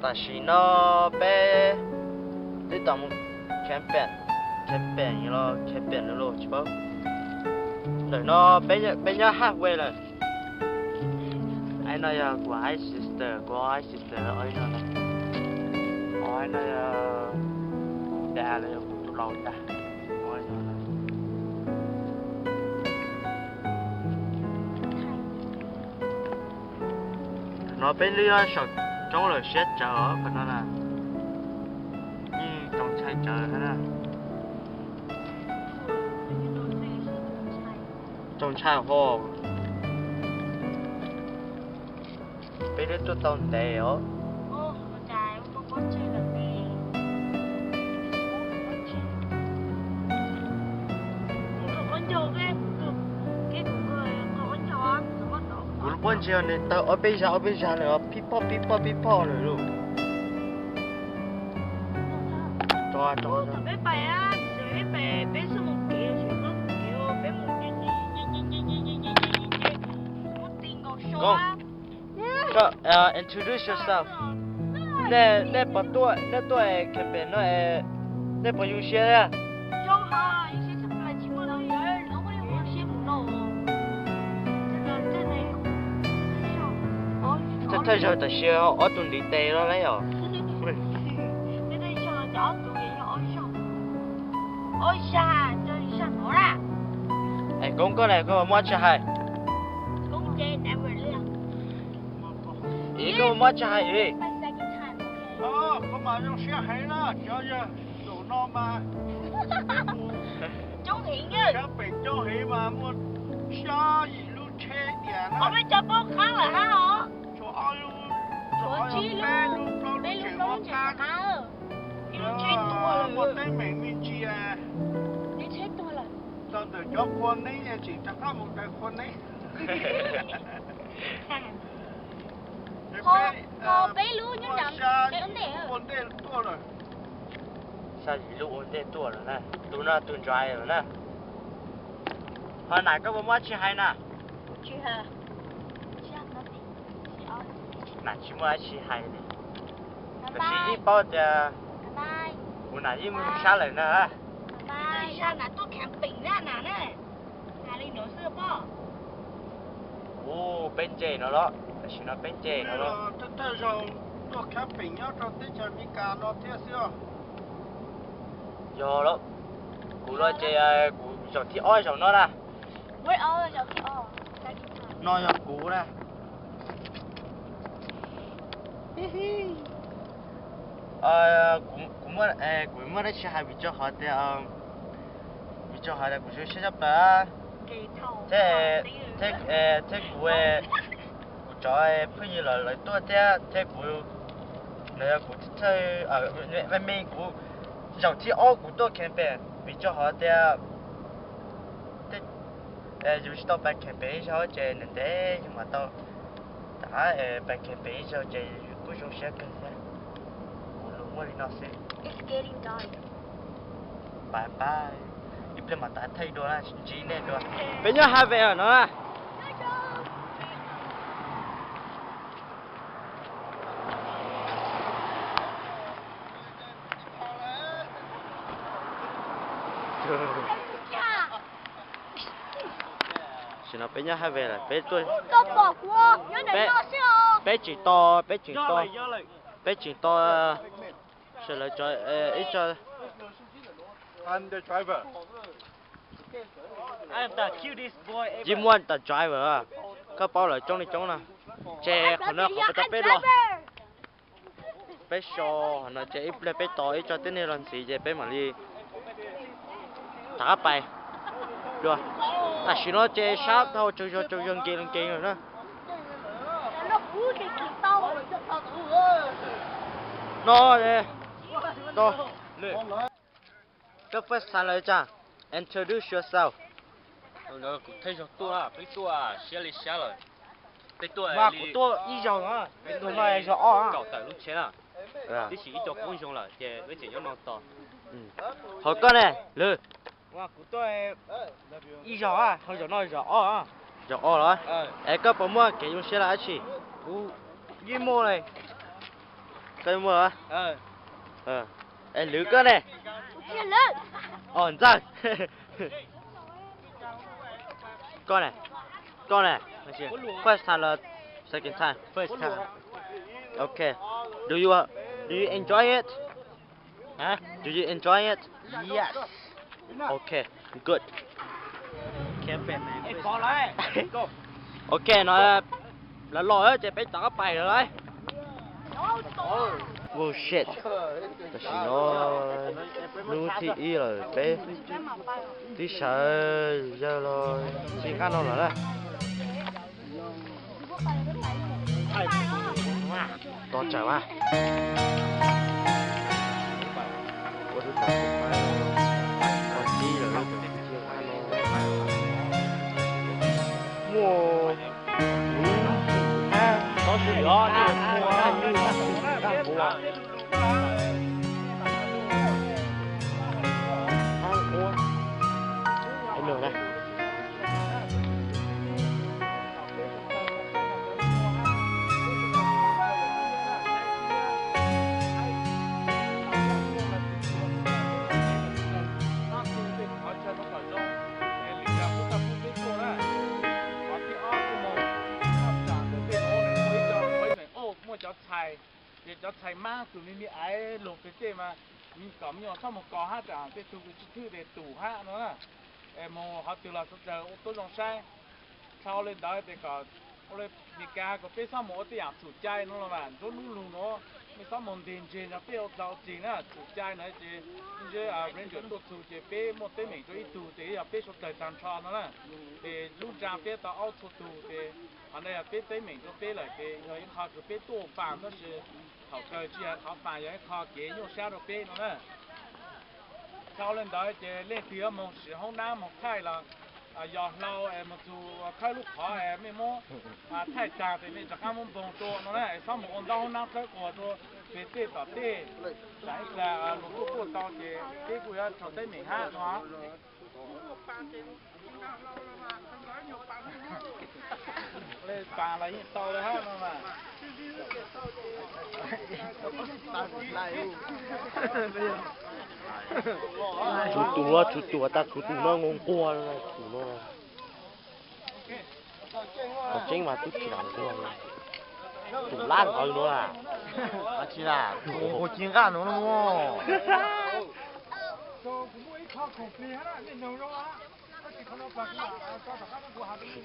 Tam sim no peb twb tau mus camping, camping los camping los tsis paub. Ntawm no peb nyob halfway lawm. Ai no yog kuv hais sister, kuv hais sister os no. Os no yog kuv dad los yog kuv tus laus ntag. No peb lub saum roob lawm siab tsawv os qhov no na. Yeej txaus ntshai tsawv na. Txaus ntshai hos. Peb twb tuaj tau ntev os. Kuv lub pob ntseg nws tawg ob peb zag ob peb zag lawm, pib poj pib poj pib poj lawm lauj. Introduce yourself. Nej, nej puas tuaj, nej tuaj camping no, nej puas zoo siab thiab? Thawj thawj zaug tam sim ob tug ntiv tes no na yom. Es koob koj na, koj muab tsis hais. Ib koj muab tsis hais ib. Koj mas zoo siab heev na, cov yawg zaum no mas, coob heev, coob heev mas muaj xya yim lub tsheb tiag na. Tshuav ob lub, tshuav tsib lub, peb lub plaub lub tsev muaj qab, muaj teeb meem me ntsis. Txog ntawm cov qhua neeb tseem rov qab mus daws qhua neeb. Peb lub, peb lub ua ntej tuaj lawm. Xya yim lub ua ntej tuaj lawm na. Tus no tus driver na. Ho nam koj puas muaj tsis hais na? Nam tsis muaj dab tsi hais li. Tab sis yeej paub tias kuv nam yeej mus sab lawm na. Kuv peb nce no los, tam sim no peb nce no los. Thawj zaug tuaj camping nyob rau teb chaws Amelikas no thiab xwb. Yog los, kuv los ces kuv zaum thib ob zaum no na. No yog kuv na. Kuv, kuv muaj dab tsi hais vim rau qhov tias, vim rau qhov tias kuv zoo siab tshaj plaws. Thiab, thiab kuv, kuv cov phooj ywg los lawv tuaj thiab, thiab kuv, no yog kuv thawj, me me kuv zaum thib ob kuv tuaj camping vim rau qhov tias yus tsis tau pais camping ib zaug ces ntev ntev yus mam tau. Rov qab pais camping ib zaug ces yus kuj zoo siab kawg thiab. Kuv lus muaj li no xwb. Pab pab, ib pliag mam tau thaij dua na, ntsib nej dua. Peb nyob highway no na. Tam sim no peb nyob highway lawm, peb tuaj, peb tseem tos, peb tseem tos, peb tseem tos sawv lawv ib tso. Yeej muaj tas driver, koj paub lawv coob li coob no. Ces qhov no qhov peb tau peb los, peb so qhov no ces ib pliag peb tos ib tso tib neeg los ntxiv ces peb mam li rov qab pais dua. Tam sim no ces sab dhau tsaug zog tsaug zog nkees los nkees lawm na. No, koj first time los tsa, introduce yourself. Kuv thawj zaug tuaj, peb tuaj siab li siab lawm. Peb tuaj, kuv tuaj ib zaug, tus no zaug ob, kaum tawm lub tsheb na. Tib si ib co qoob zoo lawm ces peb tseem nyob no tos. Ho koj ne, lwm? Kuv tuaj ib zaug, ho zaum no zaum ob. Zaum ob los? Es koj puas muaj kev zoo siab los dab tsi? Kuv Yeej muaj li. Koj yeej muaj los? Es lwm koj ne? Os ntxawg. Koj ne? Koj ne? First time los second time? First time. Okay. Do you, do you enjoy it? Huh? Do you enjoy it? Yes. Okay, good. Can't bet, man. Ok, no, lawv los ces peb rov qab pais lawm lauj. Oh shit. Tam sim no hnub thib ib lawm, peb twb sawv yawg los tsis nqaj no lawm na. Tos tsawg mas. Ua tus tau tus pais, ua tib lawm, muaj kuv, kuv hab tsob xwm os, nej ua nej ua, hab kuv, hab kuv na. Muaj cov txhais, ces cov txhais mab tus me me aiv luag pem tej mas, kom me nyuam txhob mus kos hab, tsam tej tug tsis thwj tes tus hab no na. Es mus qhov twg los sawv daws ua tuab zoo saib. Dhau li ntawd ces kom ua li Meskas kom peb txhob mus ua tej yam txhum cai no los mas, ntsuab hnub lug no, mej txhob mus ntes ntses nrog peb ua dog ua dig na, txhum cai no ces ib zeb ranger tuaj txug ces peb muaj teeb meem rau ib tug ces yog peb sawv daws tag nrho no na. Ces lub nra peb tau aub txhua tug ces qhov ntawd yog peb teeb meem rau peb lawm ces yog ib qho kws peb tuaj ua fas tab sis thaum kawg tsis yog qhov fas, yog ib qho kev nyuaj sab rau peb no na. Dhau li ntawd ces leej twg yuav moog siv hoob nab moog thaij los yog hlau es moog txug khawb lub qhov es mej muab thaij tag ces mej rov qab muab npoog rua no na, es txhob mus ua ntaub hoob nab thawb quas rua peg tej tom tej. Tsam ib plag luag tuaj tuaj tau ces peb kuj yuav raug teeb meem hab no. Pas los yeej tau li hab no mas. Tshuav tus, tshuav tus, tas tshuav tus no nquag nquag, tus no. Qhov tseeb mas twb tsis nquag, tus lab nqawd no. Tsis, tus nquag ci nqaj no. Sawv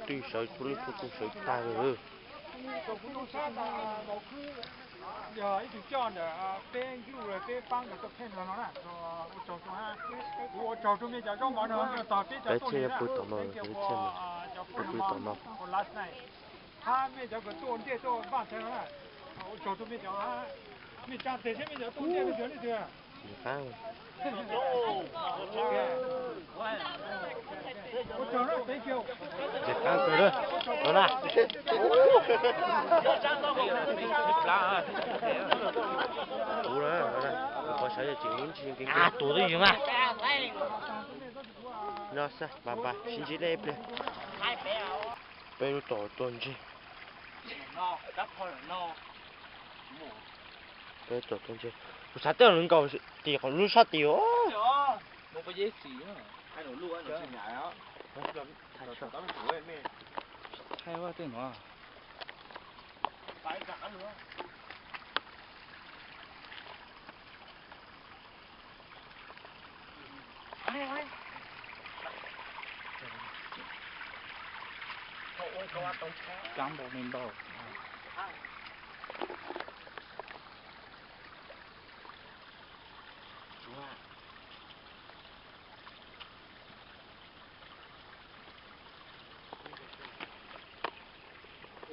twj sawv, txhua leej txhua tus sawv tag lawm. Yog ib tug coj ntawm peb group peb paab nkawd tuaj pheej no na, ua tsaug rua, kuv ua tsaug rua mej cov zaub mov no, tog peb cov tuaj li na, thank you for cov food no for last night, hab mej cov kws tuaj ua ntej tuaj npaj tshais no na, ua tsaug rua mej cov, mej tsaa tes seb mej cov tuaj ua ntej leej twg leej twg. Ua tsaug na, thank you. Tsis qab kawg na. Kuv na, kuv pov sawv yog tseem lub ntsis nkees nkees. Tus twb yog mas. No xwb, npaj npaj sib ntsib dlej ib pliag. Peb lub tom tuaj ntseg. Peb lub tom tuaj ntseg. Kuv xav tej nkaus tim qhov lub sab tim os. Thaij tej no. Cab npaum li npaum.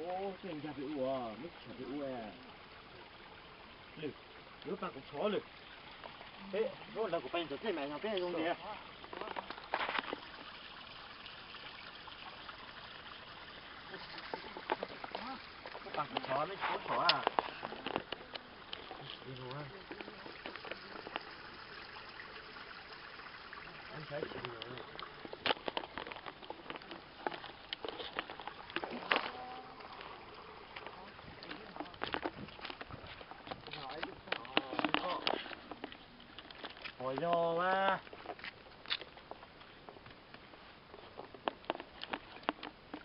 Ua, tej nkag pem ua, muab tsham pem ua. Lwm, yuav pab kuv tshov lwm. Peb, lawv kuv pab tshov tej mas yog peb zoo ntiag. Pab kuv tshov, nej tshov tshov a. Yog a.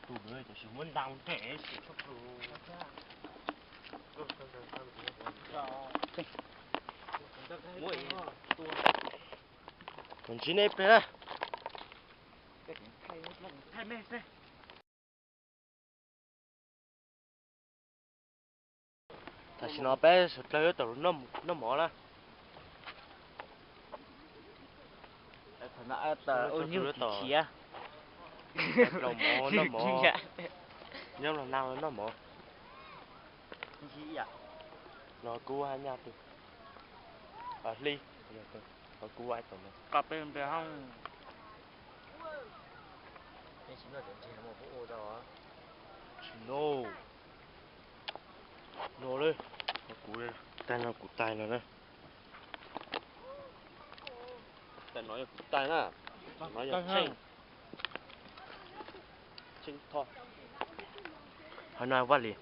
Tus lawv tam sim muab ntau ntev sim tshaj plaws. Mus ntsib nej pem na. Tam sim no peb sawv dlawg yuav tau noj mov na. Noj mov, nyob los nag noj mov. Los kuv hais nyaj twg? Hli, los kuv hais tom no. Tsis no, no li, kuv tais no, kuv tais no na. Tais no yog kuv tais na. No yog Tsheej, Tsheej Thoj. Hov no Vaj Lis.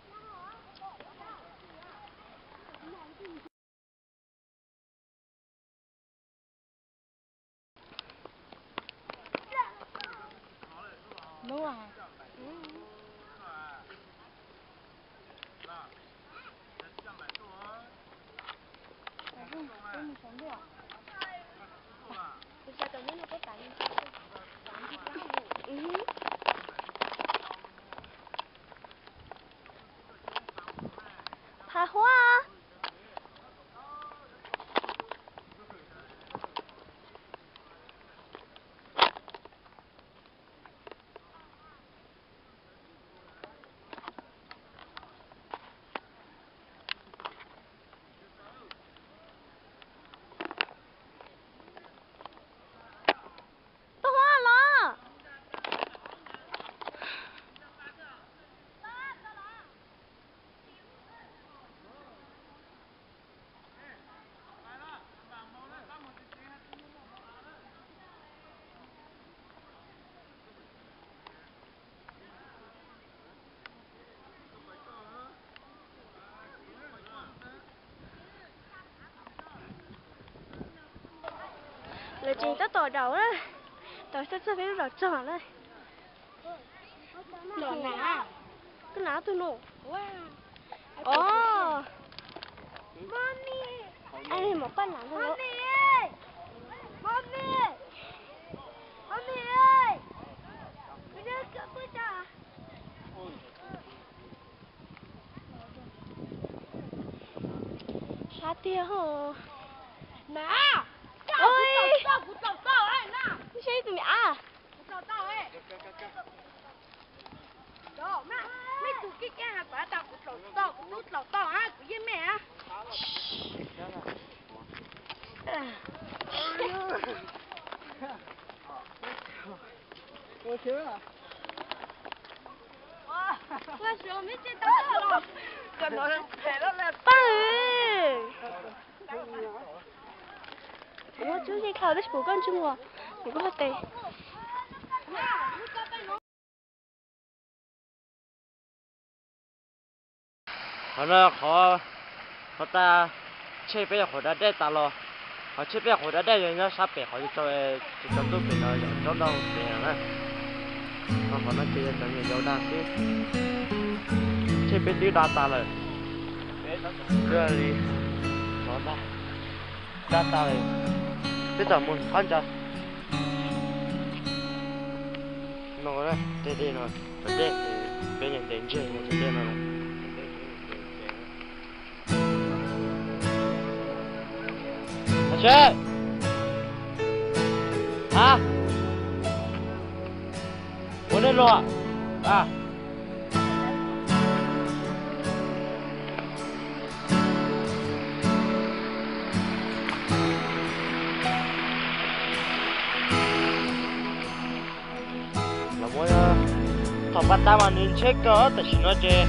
Pha huab. Tau huab los. Lawv tseem tab tom daus na, daus txog txog peb lub zos txog na. Koj hnav tus no. Os, mom, poj niam ntag. Sab tiag hos. Na, ua, saib tus me ab. Nej tus kib kab has pas tas kuv tlaus tau, kuv tub tlaus tau, kuv yeej me. Pab, kuv muaj tsub zej khau tab sis kuv koj ntsej muag, kuv koj tes. Qhov no qhov, qhov tas, tsheb peb yog qhov da dej tas los, qhov tsheb peb yog qhov da dej yog nyob sab pem qhov tsis tau tuaj pem no yog tsob ntau pem no na. Qhov no ces yog cov niam yau da xwb. Tsheb peb twb da tas lawm. Li no da, da tas lawm. Peb tam mus qab ntsa. No, tej dej no, cov dej, peb ntes ntseg cov dej no. Seb, a, ua nej luag a. Los muab, thaum pas tas mas nws ntsheb kawg, tam sim no ces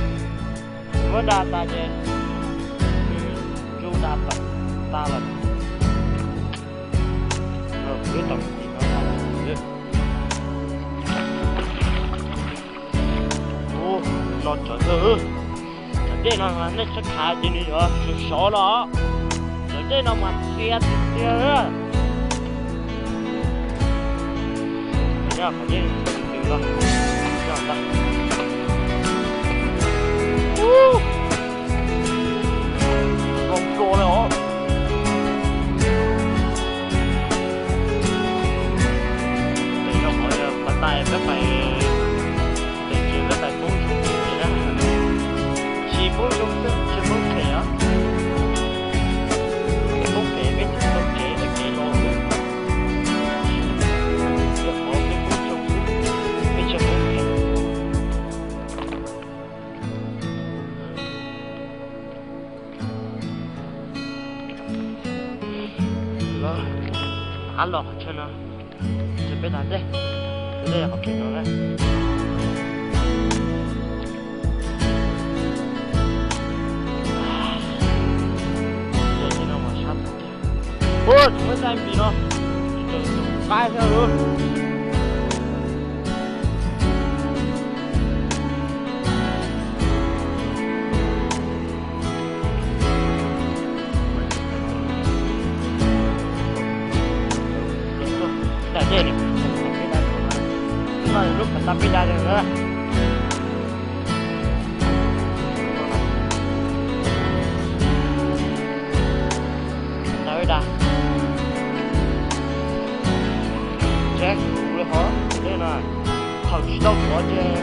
muab da tas ces nws tsuj da tas lawm. Kuv twb tau tim no da lawm. Ub, no tsawv xwb. Cov dej no nej txhob khav ces nws yuav sov sov los. Cov dej no mas qhia tiag tiag. Qhov yeej ntws ntws no, yog ntag. Ub, zoo dua li os. Ces yog qhov pas tas peb pais, peb pais poob zoo na, tsis poob zoo xwb, tsis poob phem os. Poob phem peb tsis tau tsev, tsev los xwb. Yog qhov peb poob zoo xwb, peb tsis poob phem. Los, av los qhov chaw no, ces peb tav dej, dej qhov pem no na. Ua tsis muaj daj npis no, qaib xwb lawm. Daj dej ni, no lub pas tas peb da na. Pas tas peb da. Tsev kuv li hov dej no, thaum tsis tau tuav ces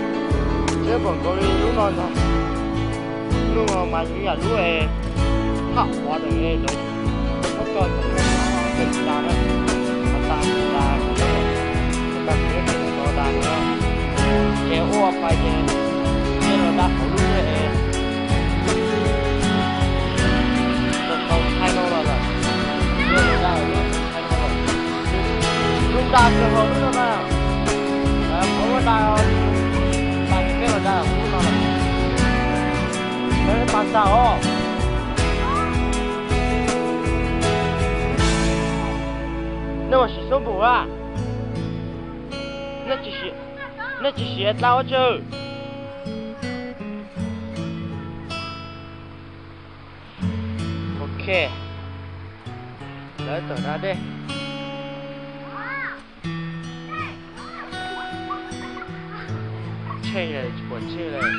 tsev pom nkaus li lub no ntag. Lub no mas yog lub es thaj uav ntawm lawv muab tso cov pem tas na, tas tas tas tas tas tas tas tas. Ces ua pais ces peb los da hauv lub es tau tau thaij no los lawm. Peb los da hauv lub thaij no los, lub da kawg hauv lub no na. Qhov ua da, tas ces peb los da hauv lub no lawm. Peb pas tas os. Nej ua siv xub npum a? Nej tsis siv dlaab ua tsawg? Ok, lawv tawm da dej. Tsheej lawm, tsis pom tsheej lawm.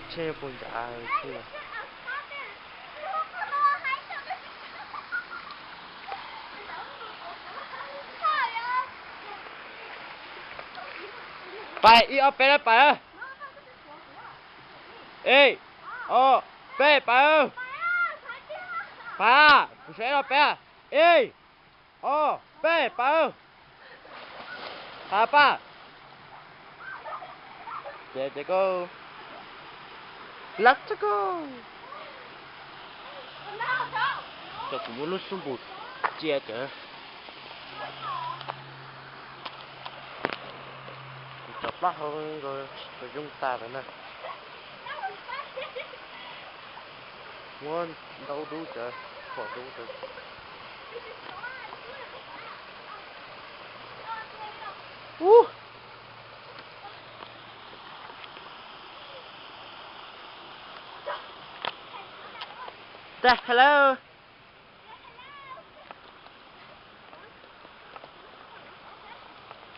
Tsheej puas ncav thiab. Pais ib ob peb lawm pais. Ib ob peb pais. Pais, kuv saib ob peb. Ib ob peb pais. Pais pab. Ces ces koj lab txog koj. Ces kuv muab lub xub npum cia cawv. Kuv cov plaub hau nkaus tsis tshua zoo tas lawm na. Muab ntaub dub cawv, pom dub cawv. Ub. Hello.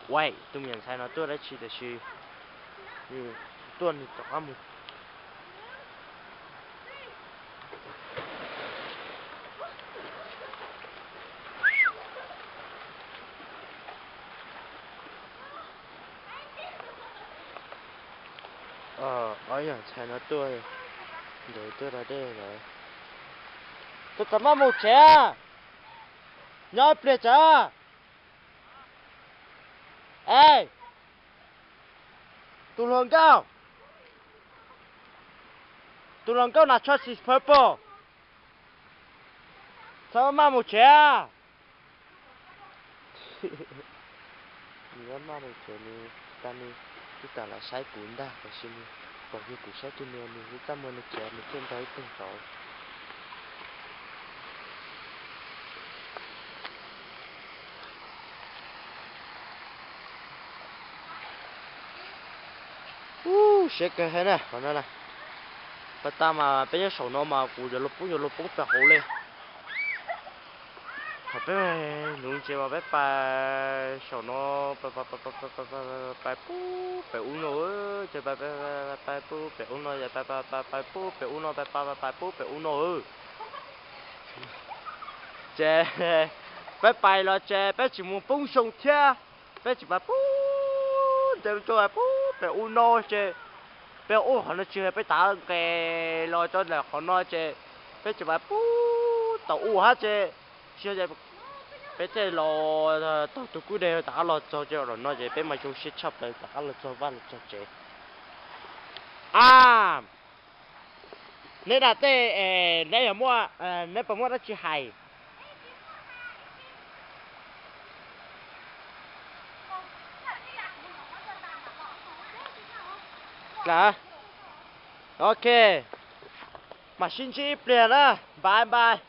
Uais, tus me nyuam ntxhais no tuaj dab tsi tiam sis nws tuaj nws rov qab mus. Ob yam ntxhais no tuaj, nkawd tuaj da dej lawm. Tus txawm maj mus tsev, nyob ib pliag tsam. Es, tus hluas nkauj, tus hluas nkauj nas tshoj sis purple, txawm maj mus tsev. Nws maj mus tsev, nws tas nws twb tas los saib kuv ntag, tab sis nws pom kiag kuv saib kiag nws, nws txaj muag nws tsev, nws thiaj nrog ib tug tod. Ub, siab kawg thiab na qhov no na. Pas tas mas peb nyob saum no mas kuv yuav luag poob yuav luag poob pes hauv li. Qhov Nuv ntses mas peb pais saum no, pais pub pem ub no, ces pais pub pem ub no, pais pub pem ub no, pais pais pais pub pem ub no. Ces peb pais los ces peb tsis mus poob zoo thiab, peb tsis pais pub ntev tuaj pub pem ub no ces peb ua qhov no tsis peb tav nqes los rau ntawm qhov no ces peb tsis pais pub tau ua hab ces tsis peb tej los taug tus kub deg rov qab los txog ces los no ces peb mas zoo siab tshaj plaws rov qab los txog vaj los txog tsev. A, neb da tej es neb yog muaj, neb puas muaj dab tsi hais? Ok, mam sib ntsib ib pliag na, bye bye.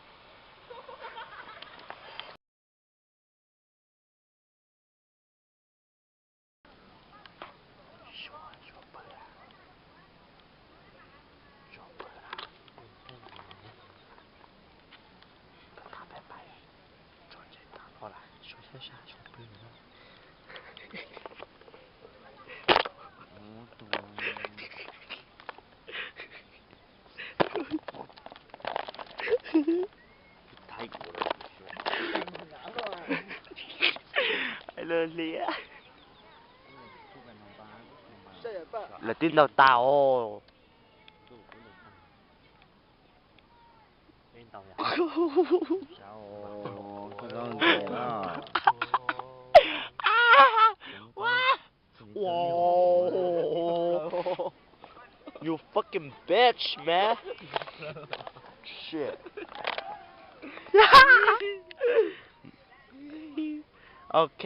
Lawv twb ntaus tas os. You fucking bitch, man. Shit. Ok,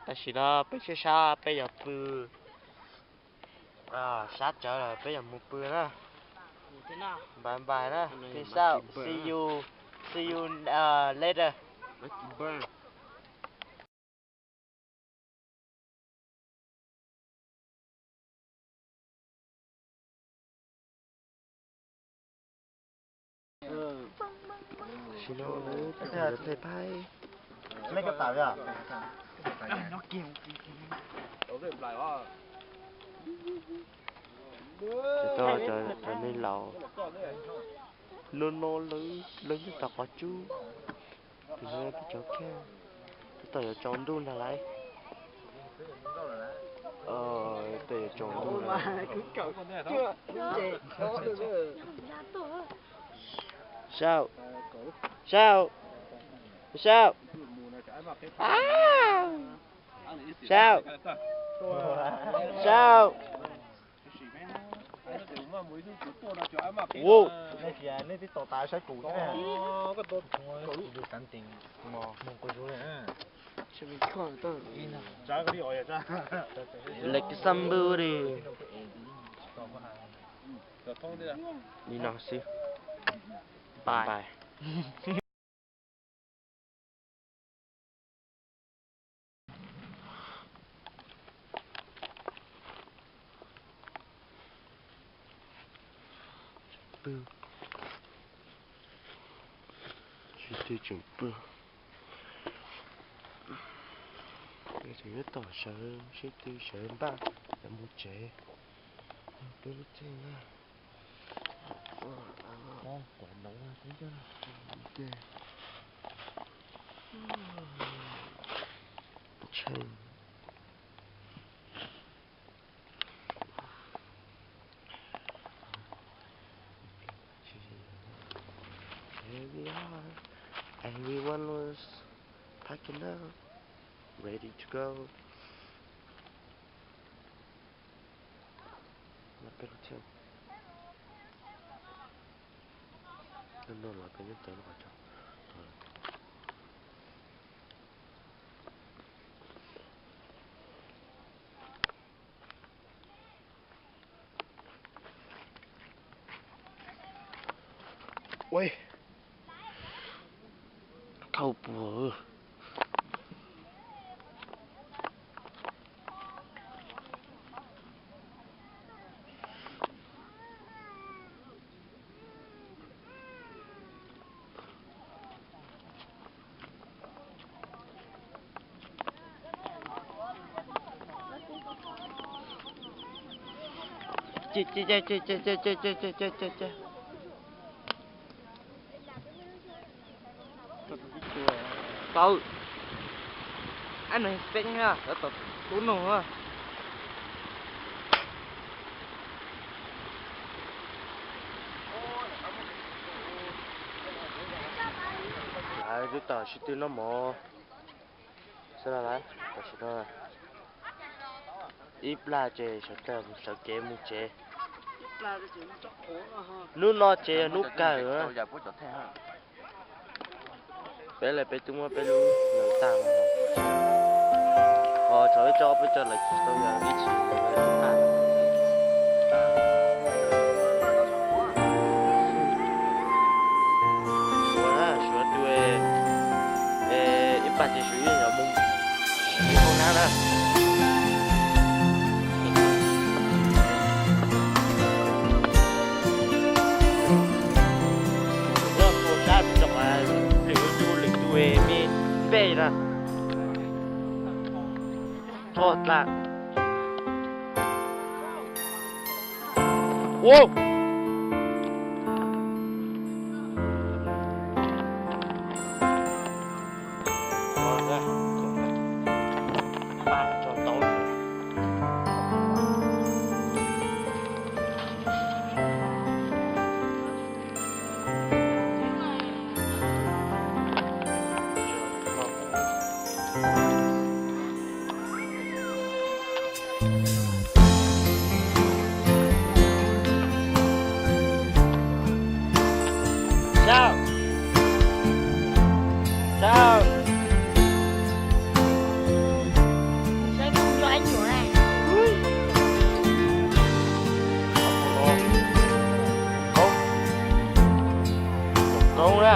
tam sim no peb sab sab peb yuav pw. Sab tsawv lawm peb yuav mus pw na. Bye bye na. Peace out. See you. See you later. Tam sim no peb yuav thaij phaib. Cov, cov neeg laus no no lawv, lawv nyob tom qhov cub. Tus no peb cov kiag, tab tom yuav tsaus ntuj ntag lauj. Tab tom yuav tsaus ntuj ntag. Sau, sau, sau, sau, sau. Lawv xab npwb li. Li no xwb. Bye. Pw, sib tw tseem pw, tseem yuav tom sawv, sib tw sawv npaj yuav mus tsev. Peb lub txij na. Here we are. Everyone was packing up, ready to go. Los peb los thiab. Noj noj los peb nyob tsev lub qhov tsua. Ua, khau puag. Ces ces ces ces ces ces ces ces ces ces ces tau. Ab, nws xeeb na, lawv tau tub nug na. Lawv twb tau sib tw noj mov xwb na lawv, tam sim no ib plag ces sawv daws sawv kev mus tsev. Hnub no ces yog hnub kawg. Peb lawv peb twb muab peb lub neej tag, ho tshuav ib co peb co lawv tsis tau yog ib tsis tag. Suav na, suav tus, ib pab ces suav ib yog mus ib hauv nab na. Lawv tus lwm tus me npe na. Txog dlawb. Ua Sao? Sao? Koob na.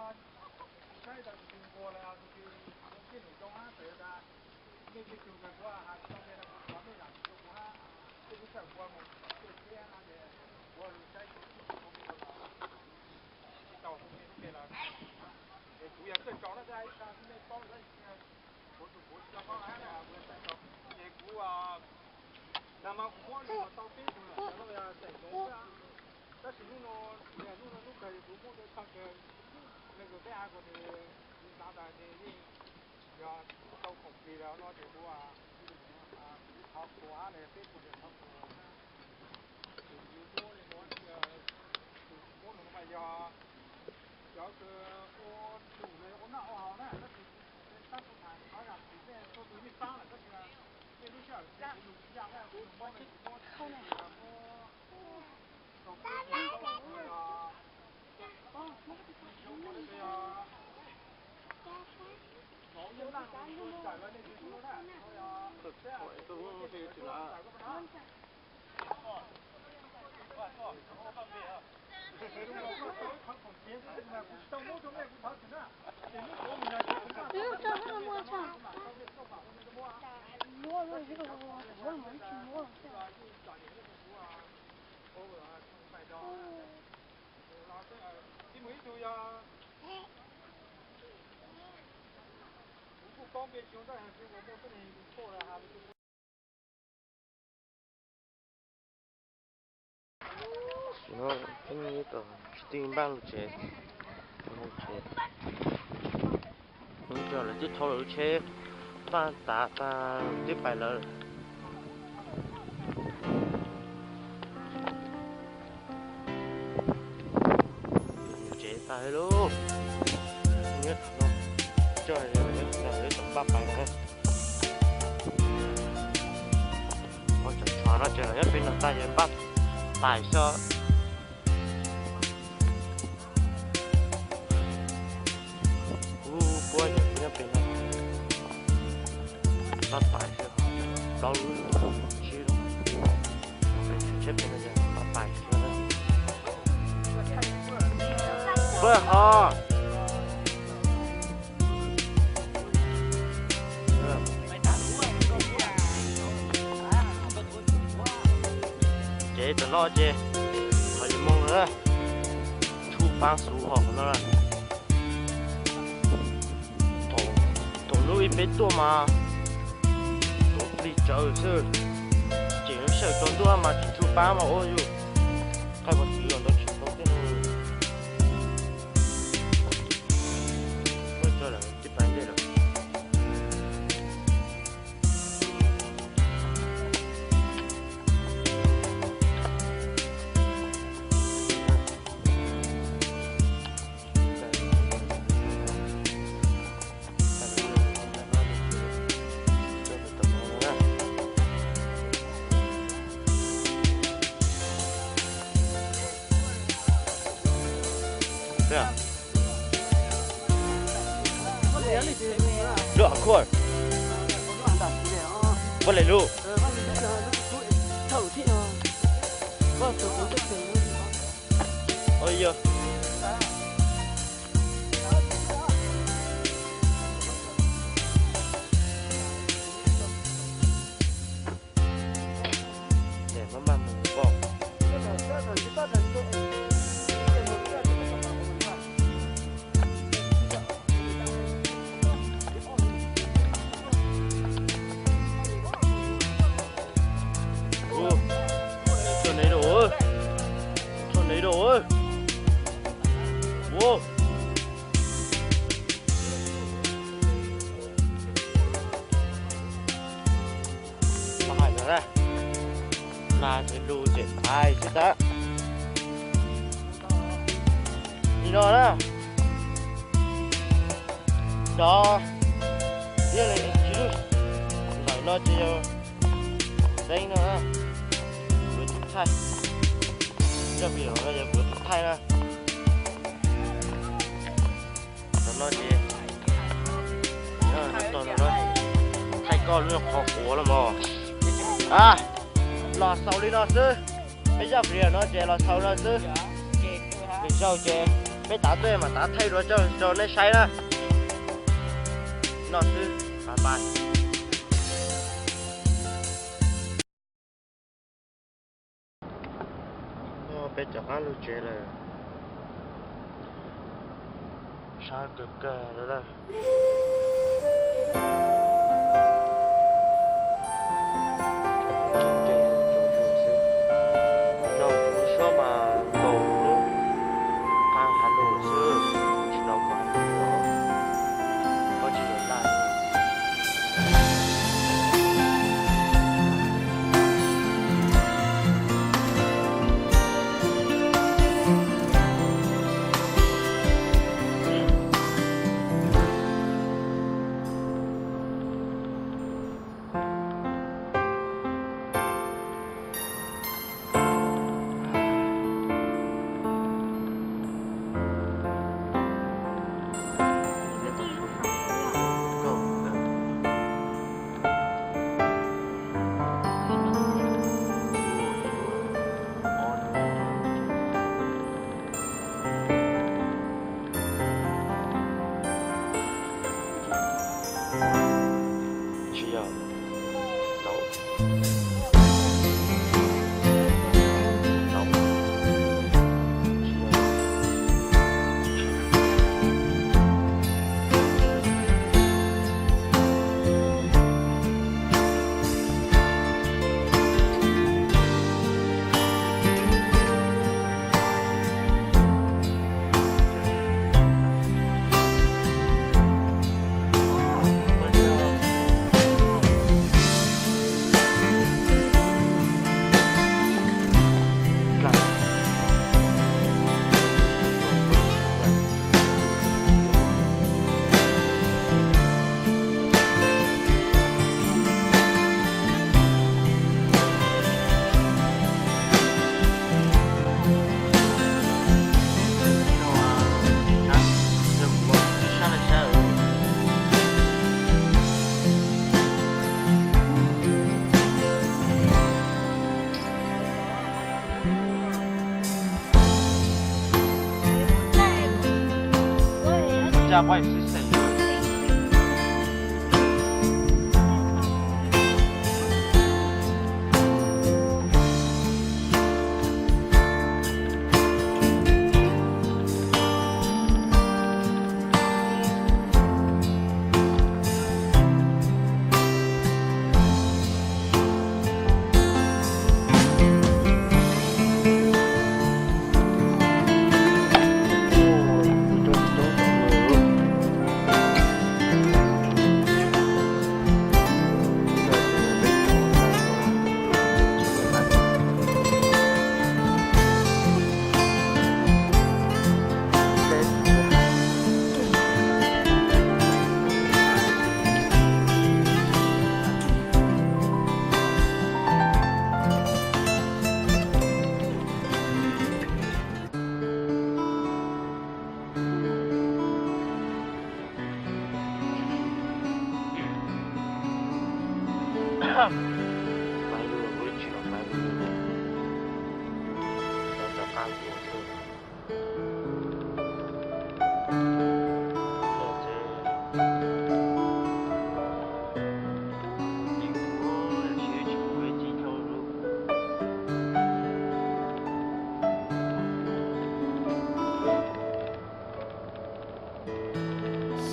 Tab sis kuv saib tas tus nquag los yog tus twg ua kiag num zoo hab, txawm yog tas nej tej tug kawg kuv hais tsis tau ntej no kuv thov nej zam txim rau kuv hab. Tej lub sij hawm kuv mus tej teb no ces kuv saib tsis tau tus me lub npe lawm. Es kuv yog txawj tsaus na, tab sis nej paub lawm, kuv tus kuv tsis tau paub hab, kuv yog txawj tsaus. Ces kuv nag hmo kuv muab lug tau peb tug lawm, cov no yog xeem Hmoob xwb. Tab sis hnub no, hnub no hnub kawg kuv muab rau tag kawg, leej twg peb av kuv tes kuv xav tas ces yeej yog tau khoom plig lawm no ces kuv thov qhuas hab, peb kuv tes thov qhuas. Ces kuv muab, muab no mas yog cov kws ua num los ua noj ua haus na, tab sis tab kuv tham qhov zam txim tej txhua tus yeej paub lawm, tab sis tej lub sij hawm kuv lus tsis yam, kuv muab, kuv muab, kuv muab rau peb kuv, kuv yog Vauv Yeej Laj, kuv tawm los nej tsis pub na, kuv tawm koj pab na. Tsis tij npaj lub tsev, lub tsev, lawv twb thau lawv lub tsheb npaj tas tas twb pais lawm. Tsev tas li lauj. Nyob tod, coj nyob tod, npaj pais lawm. Ua cov tsov no ces los nyob pem no tas ces npaj pais xwb. Kuv puab ces kuv nyob pem no npaj pais xwb, plaub lub tsib lub, pem tsheb pem no ces npaj pais xwb. Puab ho Ces tom no ces qhov yuav moog na, tshuj paab xuv hom no. Thaum hnub ib peb tuaj mas tuav plig tsawv xwb, ces lub sij hawm tsaus ntuj mas tsis tshuj paab mas ua yus qaij pov txwv los ntawd tsis tau tej no. Muab tso lawm, tib pais ntej lawm. Lub a khuaj. Puab le lub. Ua yog. Ua, tso nev rau, tso nev rau. Ua. Mas hais ntawd na, nas ces lus ces hais xwb tab. Li no na, dov, ib leeg ib lub, ntawm no ces yog teeb no na, kuv tus thaij, yog vim no yog kuv tus thaij na. Tom no ces, tom no thaij koj lub qhov quav los mog. A, los xaus li no xwb. Peb zaj video no ces los xaus no xwb. Lwm zaug ces peb tav tuaj mam tav thaij dua coj rau nej saib na. No xwb, bye bye. Peb rov qab lug tsev lawm. Sab kawg kawg lawm. Noj suab mas nkaus lub qab hav lug xwb, tsis tau kuv hais lus os. Koj tsis yuav laj.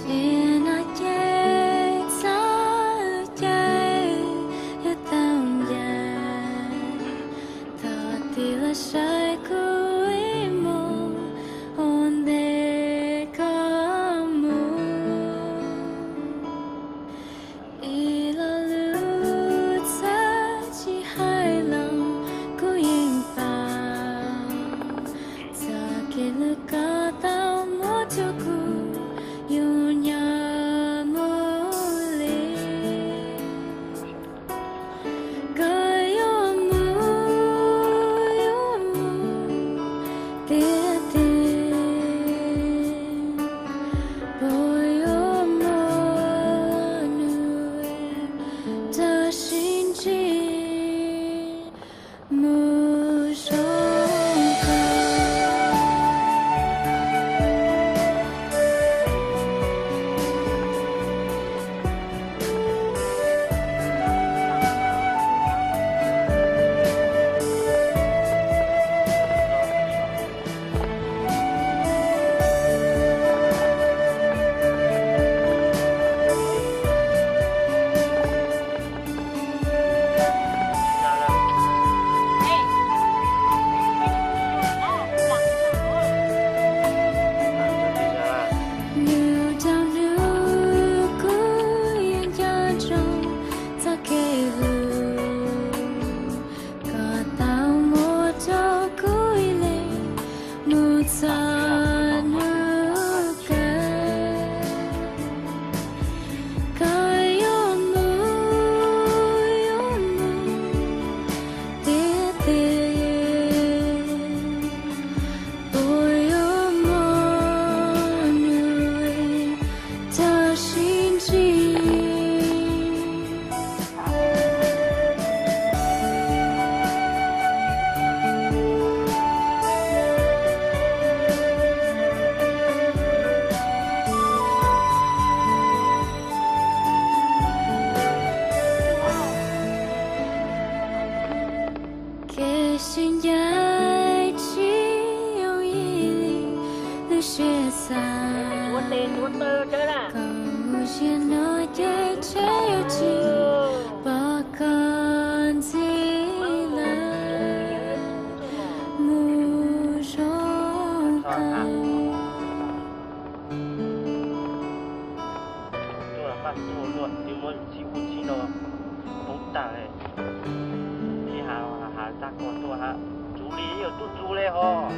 Sim no ces txoj kev yuav tau ncaim, thov tij los saib kuv ib mus ua ntej koj mus. Ib lo lus txawj tsis hais los kuv yeej paub, txoj kev hlub koj tau muab rau kuv yuav nyob mus li. Koj yuav mus, yuav mus tiag tiag, puas yuav muaj nuj txoj sib ntsib mus zoo kawg. Hnub dhau hnub kuv yeej nco ntsoov txoj kev hlub koj tau muab rau kuv ib leeg mus txog hnub kawg. Koj yuav mus, yuav mus tiag tiag, puas yuav muaj nuj txoj sib ntsib. Kev sib ncaim tsis yooj yim li lub siab xav, koj mus ziag no ces tseem yuav tsis pom koj ntxiv lawm mus zoo kawg. Tuaj paj tuaj luaj twb muab txhib ub txhib no poob tag li. Ib hav hav tag koj tuaj hab, tsuv li yuav tuaj tsuv li hos.